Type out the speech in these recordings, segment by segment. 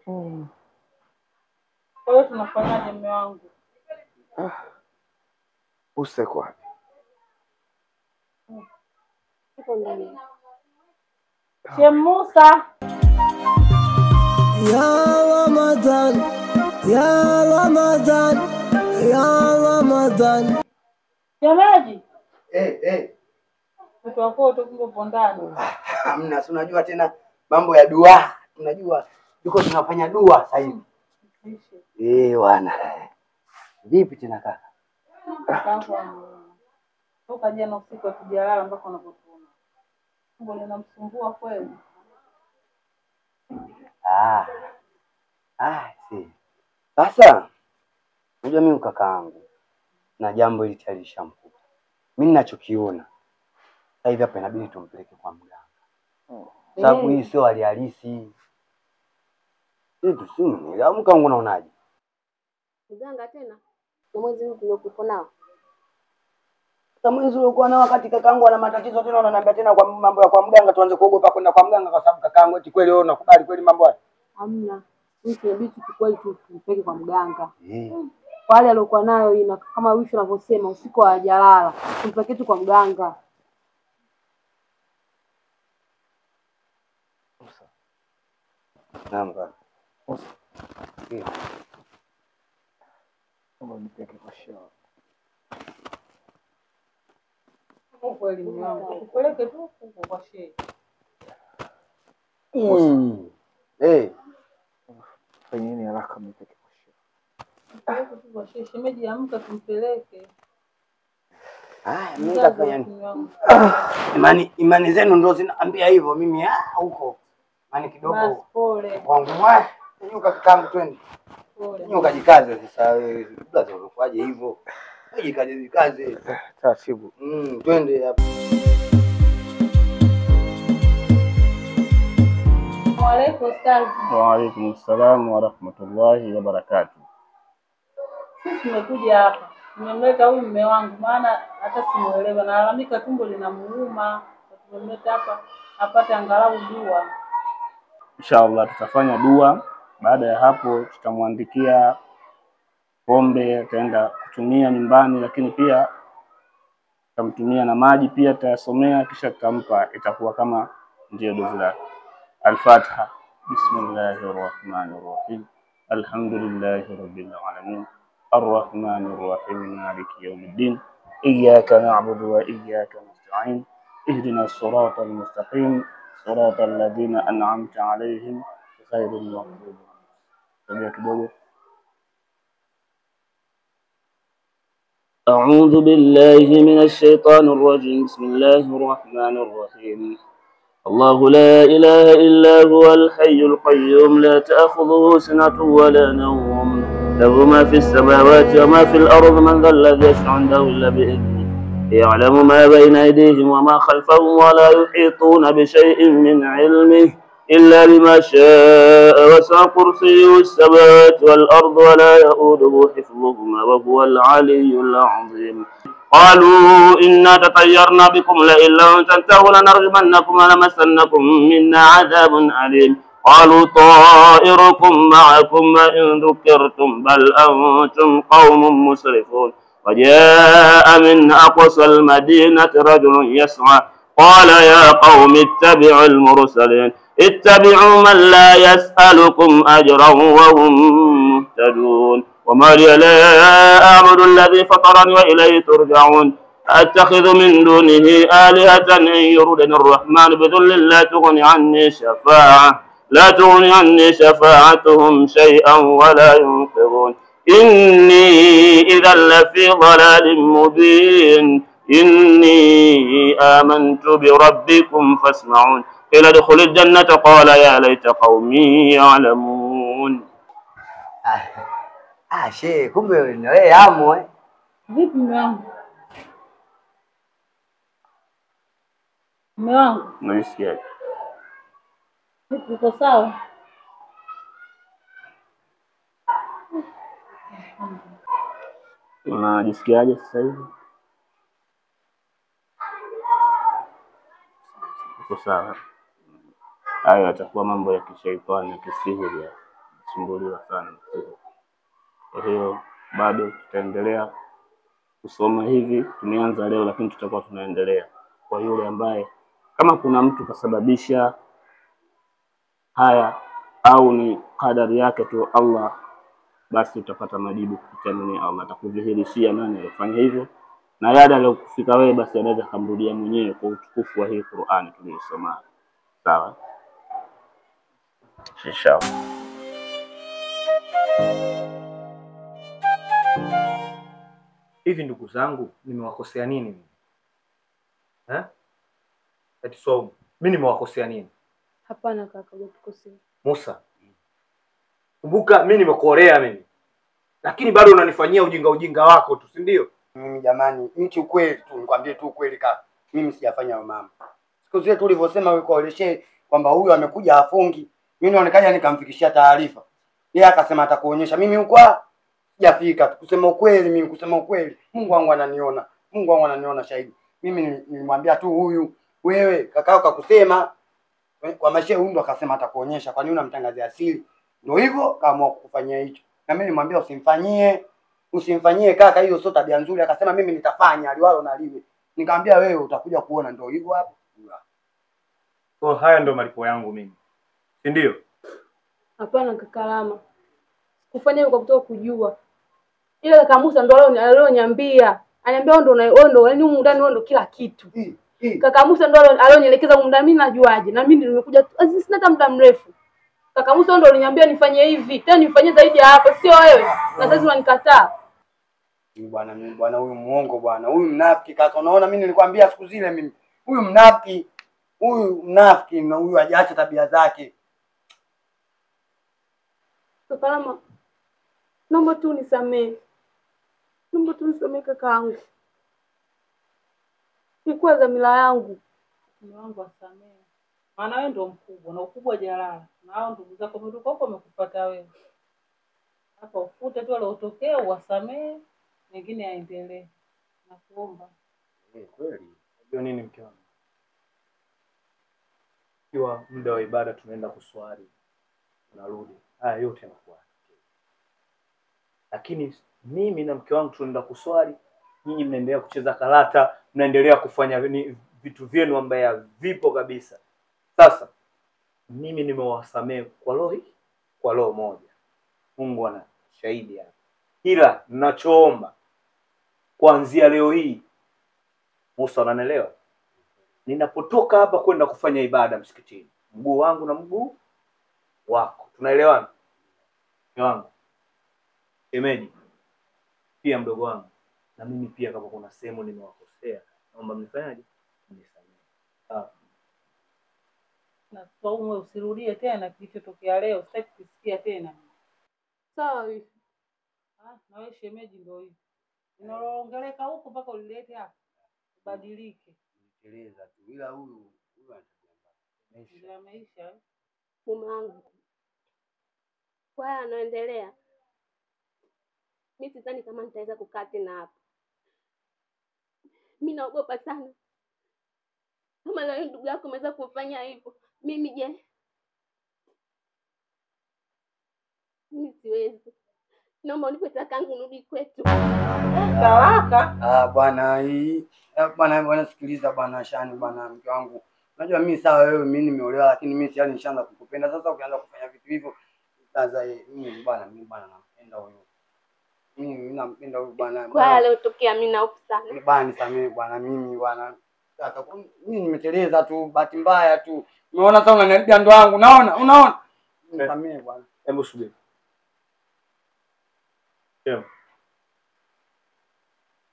Kwa hiyo tunafanyaje mume wangu? Usiku wapi? Uko ndani. Sheikh Musa. Ya Ramadan, Ya Ramadan, Ya Ramadan. Shemeji. Mtu wako tu kumbe ndani. Hamna, si unajua tena mambo ya dua. Tunajua yuko tunafanya dua sasa hivi. Bwana. Vipi tena kaka? Toka jana usiku hatujalala mpaka unapotuna. Tumbo linamsumbua kweli. Si. Sasa unajua mimi kakaangu na jambo hili tayari lishamkuta. Mimi ninachokiona sasa hivi hapa inabidi tumpeleke kwa mganga. Sababu hii sio hali halisi. Sisi tusimuelewa mkangu unaonaje? Mganga tena? Na mwezi huu tuliokuwa nao. Sasa mwezi uliokuwa nao wakati kakaangu ana matatizo tena unaniambia tena kwa mambo ya kwa mganga tuanze kuogopa kwenda kwa mganga kwa sababu kakaangu eti kweli wewe unakubali kweli mambo haya? Hamna. Mtu inabidi tuchukue tu tumpeleke kwa mganga. Kwa hali aliyokuwa nayo ina kama wifi anavyosema usiku hajalala. Tumpeleke tu kwa mganga. Naam baba. Naomba nipeleke kwa shehe. Kweli mume wangu. Kupeleke tu huko kwa shehe. Fanyeni haraka mnipeleke kwa shehe. Mpeleke tu kwa shehe. Shemeji amka tumpeleke. Mimi nitafanya nini? Imani zenu ndio zinaambia hivyo mimi huko. Imani kidogo. Pole. Kwangu mwa. Nyuka kakaangu twende. Nyuka jikaze sasa wewe. Blaza unakuaje hivyo? Jikaze jikaze. Taratibu. Twende hapa. Wa alaykum salaam. Wa alaykum salaam wa rahmatullahi wa barakatuh. Sisi tumekuja hapa. Nimemleta huyu mume wangu maana hata simuelewa, nalalamika tumbo linamuuma. Tumemleta hapa apate angalau dua. Inshallah tutafanya dua. Baada ya hapo tutamwandikia pombe ataenda kutumia nyumbani, lakini pia tutamtumia na maji pia tutayasomea kisha tutampa, itakuwa kama ndio dozi lake. Al-Fatiha. Bismillahirrahmanirrahim. Alhamdulillahi rabbil alamin. Arrahmanir rahim maliki yawmiddin. Iyyaka na'budu wa iyyaka nasta'in. Ihdinas siratal mustaqim. Siratal ladina an'amta alayhim ghayril maghdubi alayhim. أعوذ بالله من الشيطان الرجيم. بسم الله الرحمن الرحيم. الله لا إله إلا هو الحي القيوم لا تأخذه سنة ولا نوم له ما في السماوات وما في الأرض من ذا الذي يشفع عنده إلا بإذنه يعلم ما بين أيديهم وما خلفهم ولا يحيطون بشيء من علمه إلا بما شاء وسع كرسيه السماوات والأرض ولا يؤوده حفظهما وهو العلي العظيم. قالوا إنا تطيرنا بكم لئن لم تنتهوا لنرجمنكم ولمسنكم منا عذاب أليم. قالوا طائركم معكم وإن ذكرتم بل أنتم قوم مسرفون. وجاء من أقصى المدينة رجل يسعى قال يا قوم اتبعوا المرسلين اتبعوا من لا يسألكم أجرا وهم مهتدون. وما لي لا أعبد الذي فطرني وإليه ترجعون. أتخذ من دونه آلهة إن يردني الرحمن بذل لا تغني عني شفاعتهم شيئا ولا ينقذون. إني إذا لفي ضلال مبين. إني آمنت بربكم فاسمعون. قيل ادخل الجنة قال يا ليت قومي يعلمون. Shehe, kumbe wewe amo eh. Vipi mume wangu? Mume wangu? Unajisikiaje? Vipi, uko sawa? Unajisikiaje sasa hivi? Uko sawa? Hayo yatakuwa mambo ya kishaitani ya kisihiri. Tumesumbuliwa sana. Kwa hiyo bado tutaendelea kusoma hivi, tumeanza leo lakini tutakuwa tunaendelea. Kwa yule ambaye kama kuna mtu kasababisha haya au ni kadari yake tu Allah, basi utapata majibu kupitia mwenye Allah, atakudhihirishia nani alifanya hivyo, na yale aliyokufika wewe basi anaweza kumrudia mwenyewe kwa utukufu wa hii Qur'ani tuliyosoma. Sawa? Inshallah. Hivi ndugu zangu, nimewakosea nini mimi? Eh? Eti Swaumu, mimi nimewakosea nini? Hapana kaka, hujatukosea. Musa, kumbuka mimi nimekuolea mimi. Lakini bado unanifanyia ujinga ujinga wako tu, si ndio? Mimi jamani, mimi kiukweli tu nikwambie tu ukweli kaka. Mimi sijafanya mama. Siku zile tulivyosema wewe kuoleshe kwamba huyu amekuja afungi, mimi naonekana nikamfikishia taarifa. Yeye akasema atakuonyesha. Mimi huko sijafika. Kusema ukweli mimi, kusema ukweli, Mungu wangu ananiona. Mungu wangu ananiona shahidi. Mimi nilimwambia tu huyu, wewe kakao kakusema kwa mashehe huyu ndo akasema atakuonyesha, kwa nini unamtangazia asili? Ndio hivyo kaamua kukufanyia hicho. Na mimi nilimwambia usimfanyie, usimfanyie kaka, hiyo sio tabia nzuri. Akasema mimi nitafanya aliwalo na liwe. Nikamwambia wewe utakuja kuona, ndio hivyo hapo. Kwa haya ndio malipo yangu mimi. Si ndio? Hapana kaka Lama. Kufanya hivyo kwa kutoka kujua. Ila kaka Musa ndo alioniambia. Ananiambia wewe ndo yaani humu ndani wewe ndo kila kitu. Kaka Musa ndo alionielekeza humu ndani, mimi najuaje? Na mimi nimekuja sina hata muda mrefu. Kaka Musa ndo aliniambia nifanye hivi, tena nifanye zaidi ya hapo, sio wewe. Na sasa unanikataa. Bwana mimi bwana, huyu muongo bwana, huyu mnafiki kaka. Unaona mimi nilikwambia siku zile mimi. Huyu mnafiki, huyu mnafiki na huyu hajaacha tabia zake. Kaka Lama, naomba tu unisamee. Naomba tu unisamee kakaangu. Ilikuwa dhamira yangu. Mume wangu asamee. Maana wewe ndio mkubwa na ukubwa jalala. Na hao ndugu zako wametoka huko wamekufuata wewe. Hapa ufute tu waliotokea uwasamee, mengine yaendelee. Nakuomba. Kweli. Unajua nini mke wangu? Ikiwa muda wa ibada tunaenda kuswali, tunarudi. Haya yote yanakuwa. Lakini mimi na mke wangu tunaenda kuswali, nyinyi mnaendelea kucheza karata, mnaendelea kufanya vitu vyenu ambavyo vipo kabisa. Sasa mimi nimewasamehe kwa roho hii, kwa roho moja. Mungu ana shahidi hapa. Ila ninachoomba kuanzia leo hii, Musa unanielewa? Ninapotoka hapa kwenda kufanya ibada msikitini, mguu wangu na mguu wako. Tunaelewana? Mke wangu. Shemeji, pia mdogo wangu. Na mimi pia kama kuna sehemu nimewakosea, naomba mnifanyaje? Mnisamehe. Sawa. Na Swaumu usirudie tena kilichotokea leo, sitaki kusikia tena. Sawa wifi. Ah, na wewe shemeji ndio hivi. Unaongeleka huko mpaka ulilete hapa. Ubadilike. Niteleza tu. Ila huyu ana tabia mbaya. Maisha. Mume wangu. Kwa haya anaendelea, mimi sidhani kama nitaweza kukaa tena hapa. Mimi naogopa sana. Kama leo ndugu yako ameweza kufanya hivyo, mimi je? Mimi siwezi. Naomba unipe talaka yangu nirudi kwetu. Talaka? Ah bwana, hii bwana bwana, sikiliza bwana Shani bwana, mke wangu. Unajua mimi sawa wewe mimi nimeolewa, lakini mimi tayari nishaanza kukupenda. Sasa ukianza kufanya vitu hivyo sasa mimi bwana nampenda huyu. Mimi nampenda huyu bwana. Kwa leo tokea mimi na hofu sana. Bwana nisamee bwana, mimi bwana. Kaka mimi nimeteleza tu, bahati mbaya tu. Umeona sasa unaniharibia ndoa yangu. Unaona? Unaona? Nisamee bwana. Hebu subiri. Shem.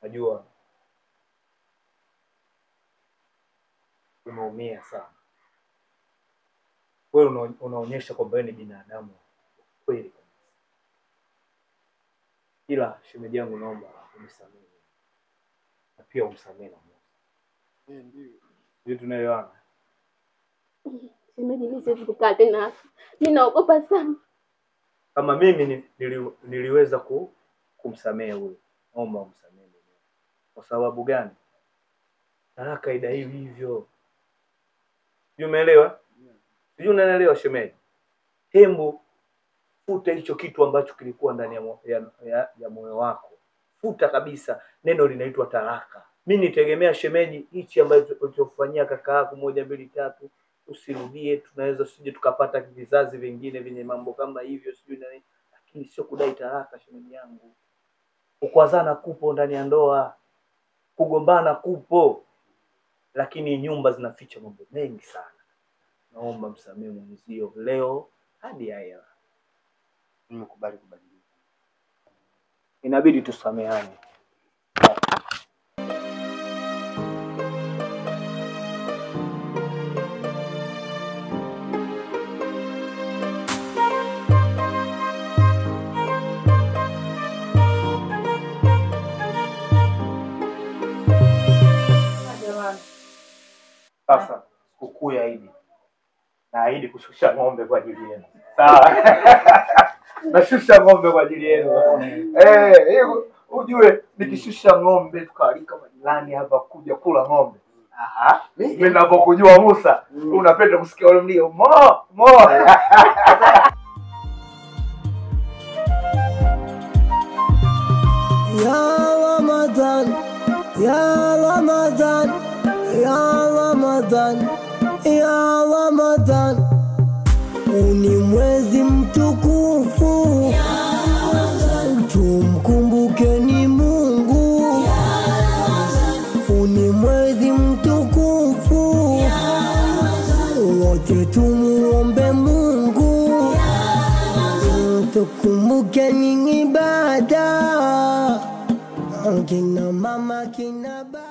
Najua umeumia sana. Wewe unaonyesha kwamba wewe ni binadamu kweli kabisa. Ila shemeji yangu naomba unisamehe. Na pia umsamehe na Mungu. Ndio. Ndio tunaelewana. Shemeji, mimi siwezi kukaa tena hapa. Mimi naogopa sana. Kama mimi niliweza kumsamehe huyo, naomba umsamehe mwenyewe. Kwa sababu gani? Talaka haidaiwi hivyo. Sijui umeelewa? Sijui unanielewa shemeji? Hembu Futa hicho kitu ambacho kilikuwa ndani ya moyo wako. Futa kabisa. Neno linaitwa talaka. Mimi nitegemea shemeji, hichi ambacho ulichofanyia kaka yako 1 2 3 usirudie. Tunaweza sije tukapata vizazi vingine vyenye mambo kama hivyo sijui nani, lakini sio kudai talaka shemeji yangu. Kukwazana kupo ndani ya ndoa, kugombana kupo, lakini nyumba zinaficha mambo mengi sana. Naomba msamehe mwenzio leo hadi haya. Nimekubali kubadilika. Inabidi tusameane. Sasa sikukuu ya Idi, naahidi kushusha ng'ombe kwa ajili yenu. Sawa. Nashusha ng'ombe kwa ajili yenu. Ujue nikishusha ng'ombe tukaalika majirani hapa kuja kula ng'ombe. Aha. Mimi ninapokujua Musa, unapenda kusikia ule mlio mo mo. Ya Ramadan, ya Ramadan, ya Ramadan, ya Ramadan, ni mwezi mtukufu, tumkumbukeni Mungu. Ni mwezi mtukufu, wote tumuombe Mungu. Tukumbukeni ibada, kina mama kina baba.